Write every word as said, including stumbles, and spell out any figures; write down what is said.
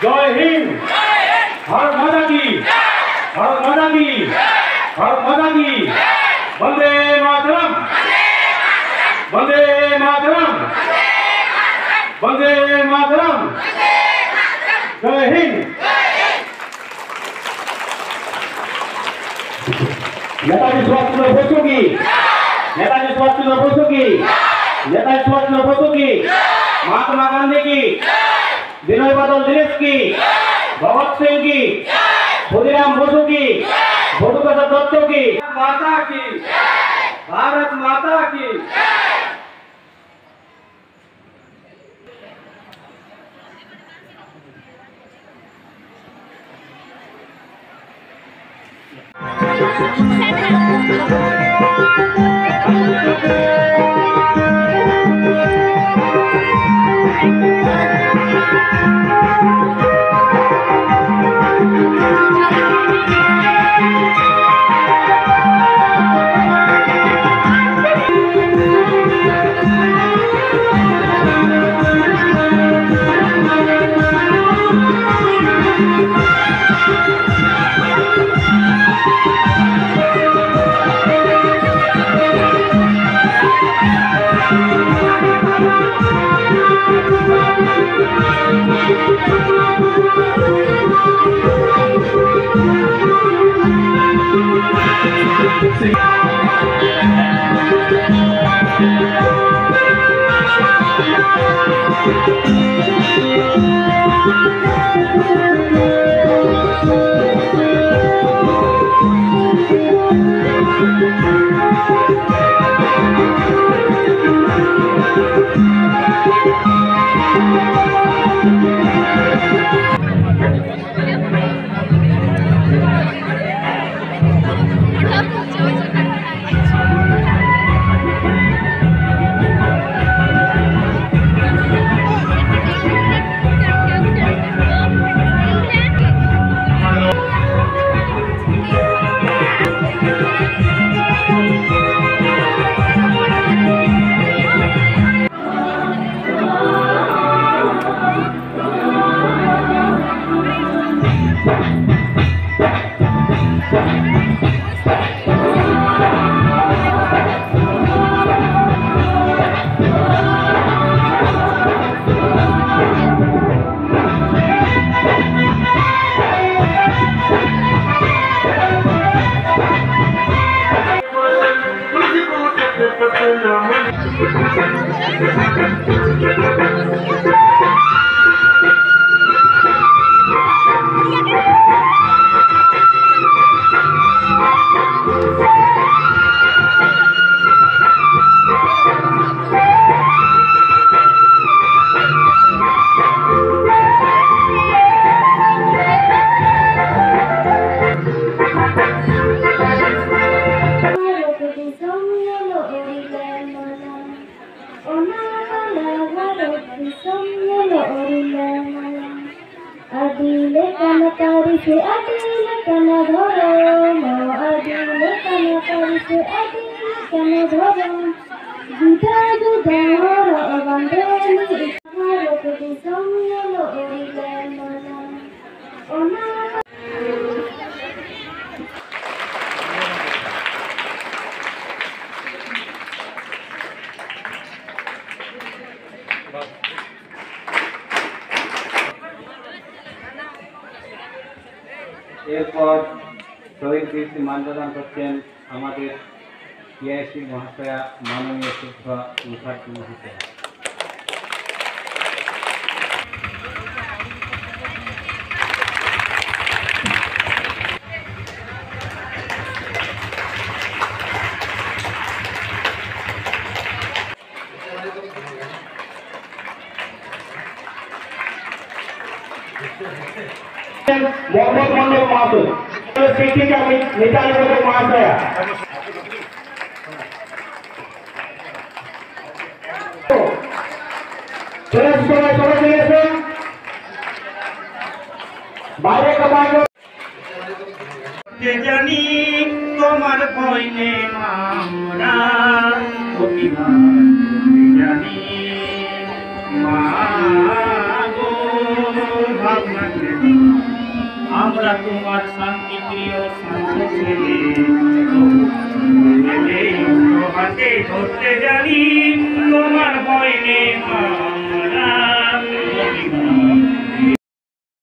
जय हिंद। भारत माता की। भारत माता की। भारत माता की। वंदे मातरम। वंदे मातरम। वंदे मातरम। जय हिंद। नेताजी सुभाष चंद्र बोस की। नेताजी सुभाष चंद्र बोस की। नेताजी सुभाष चंद्र बोस की। महात्मा गांधी की। विनय बादल दिनेश की। भगत सिंह की। खुदीराम बोस की। बटुकेश्वर दत्त की। माता की। भारत माता की। ᱥᱮ ᱟᱹᱰᱤ ᱞᱮᱠᱟᱱᱟ ᱫᱷᱚᱨᱚᱢ, ᱟᱹᱰᱤ ᱞᱮᱠᱟᱱᱟ ᱯᱟᱹᱨᱤᱥ, ᱟᱹᱰᱤ ᱞᱮᱠᱟᱱᱟ ᱫᱷᱚᱨᱚᱢ, ᱡᱩᱫᱟᱹ ᱡᱩᱫᱟᱹ ᱦᱚᱨᱚᱜ ᱵᱟᱸᱫᱮ ᱢᱤᱫ ᱵᱷᱟᱨᱚᱛ ᱫᱤᱥᱚᱢ ᱧᱮᱞᱚᱜ ᱟᱹᱰᱤ ᱞᱮ ᱢᱟᱱᱟᱣ᱾ ᱚᱱᱟ এরপর শহীদ বীর মাল্যদান করছেন আমাদের টিআইসি মহাশয়া, মাননীয় শ্রদ্ধা মুখার্জি মহাশয়া। মদন মণ্ডল মাহাতো, শিক্ষিকা মি-, মিতালি মণ্ডল মহাশয়া। চলে এসো, সবাই, সবাই চলে এসো। বাইরে একটা বাইরে। কে জানি তোমার বইনে মামরা প্রতিভা, কে জানি মা গো, ভাবনা কে আমরা তোমার শান্তি প্রিয় শান্ত ছেলে। তবু হাতে ধরতে জানি তোমার বইনে